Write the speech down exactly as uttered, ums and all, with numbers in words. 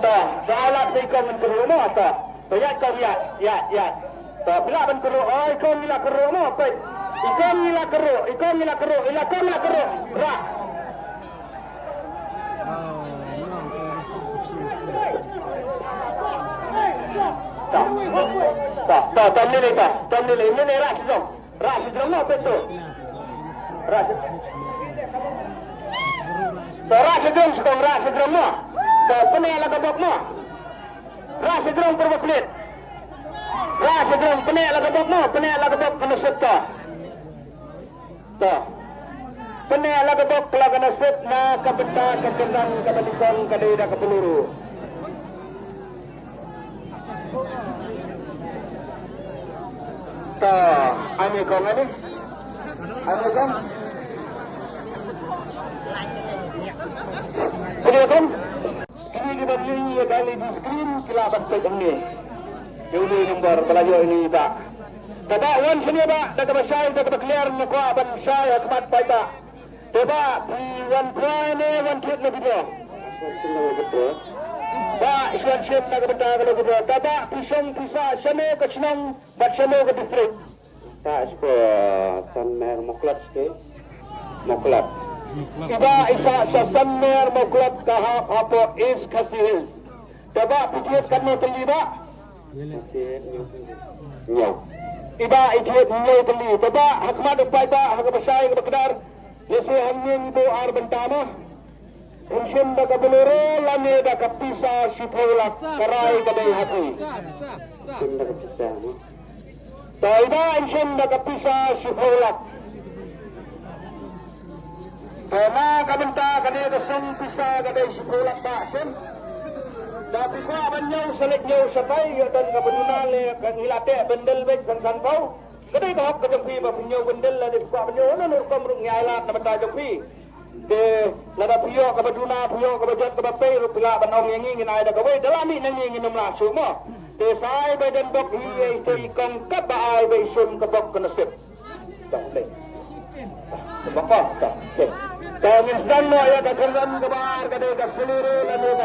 To, to, ai lad sa i kong ban kyrhuh mo, to. To, ïaid kong ïaid, ïaid, ïaid. To, phi lah ban kyrhuh, oh, i kong ngi la kyrhuh mo, peit. I kong ngi la kyrhuh, i kong ngi la kyrhuh, i la kong la kyrhuh. Rah. To, to, to, to, mlien, to, to, mlien, mlien, rah sha jrong. Rah sha jrong mo, peit to. Rah sha, to, rah sha jrong, sha kong, rah sha jrong mo. To, pyneh la ka bok mo. Rah sha jrong, pyrba plit. Rah sha jrong, pyneh la ka bok mo, pyneh la ka bok, ka na sep to. To. Pyneh la ka bok, la ka na sep, na ka bynta ka kyrdan kaba nyngkong ka dei da ka Bolero. To, ani kong ani. Ani kong. Ani kong. Kine kiba ngi ïa ka L E D screen ki lah ban peit hangne. Ïa une u number ba la ïoh ïa une i bah. Te bah wan shane bah da kaba shai da kaba kliar, nga kwah ban shai ha khmat paidbah. Te bah phi wan try ne wan thied lucky draw? Bah, shu wan shim na ka bynta ka lucky draw. Te bah phi shong phi sah shano ka shnong bad shano ka district? Sah sha Sanmer Mawklat sha Mawklat. I bah i sah sha Sanmer Mawklat ka hap hapoh East Khasi Hills. Te bah phi thied katno tylli bah? Hynñiew. I bah i thied hynñiew tylli. Te bah ha khmat u paidbah ha kaba shai kaba kdar. Lehse hangne ngi buh ar bynta mo. Yn shim da ka Bolero lane da ka pisa shiphew lak, ka rai ka dei ha phi. Shim da ka pisa mo. To i bah yn shim da ka pisa shiphew lak. To na ka bynta kane ka song pisa ka dei shiphew lak bah shim. Da phi kwah ban ñiew sa leit ñiew shatai, ïoh don kaba duna lei ka ngi la teh bundle beit san sanphew. Ka dei ka hok ka jong phi ba phi ñiew bundle, lada phi kwah ban ñiew hano hano rukom ruh ngi ai lad na bynta jong phi. Te lada phi ïoh kaba duna, phi ïoh kaba jot kaba pei ruh phi lah ban ong ïa ngi, ngin ai da kawei, da la mih na ngi ngin ym lah shuh mo. Te sa ai ba don bok hi ïa ite i kong katba ai ba i shim ka bok ka nasib. Tang dei. Ka bok ko, tang. Te ngin sdang noh ïa ka kyrdan kaba ar ka dei ka Bolero lane ka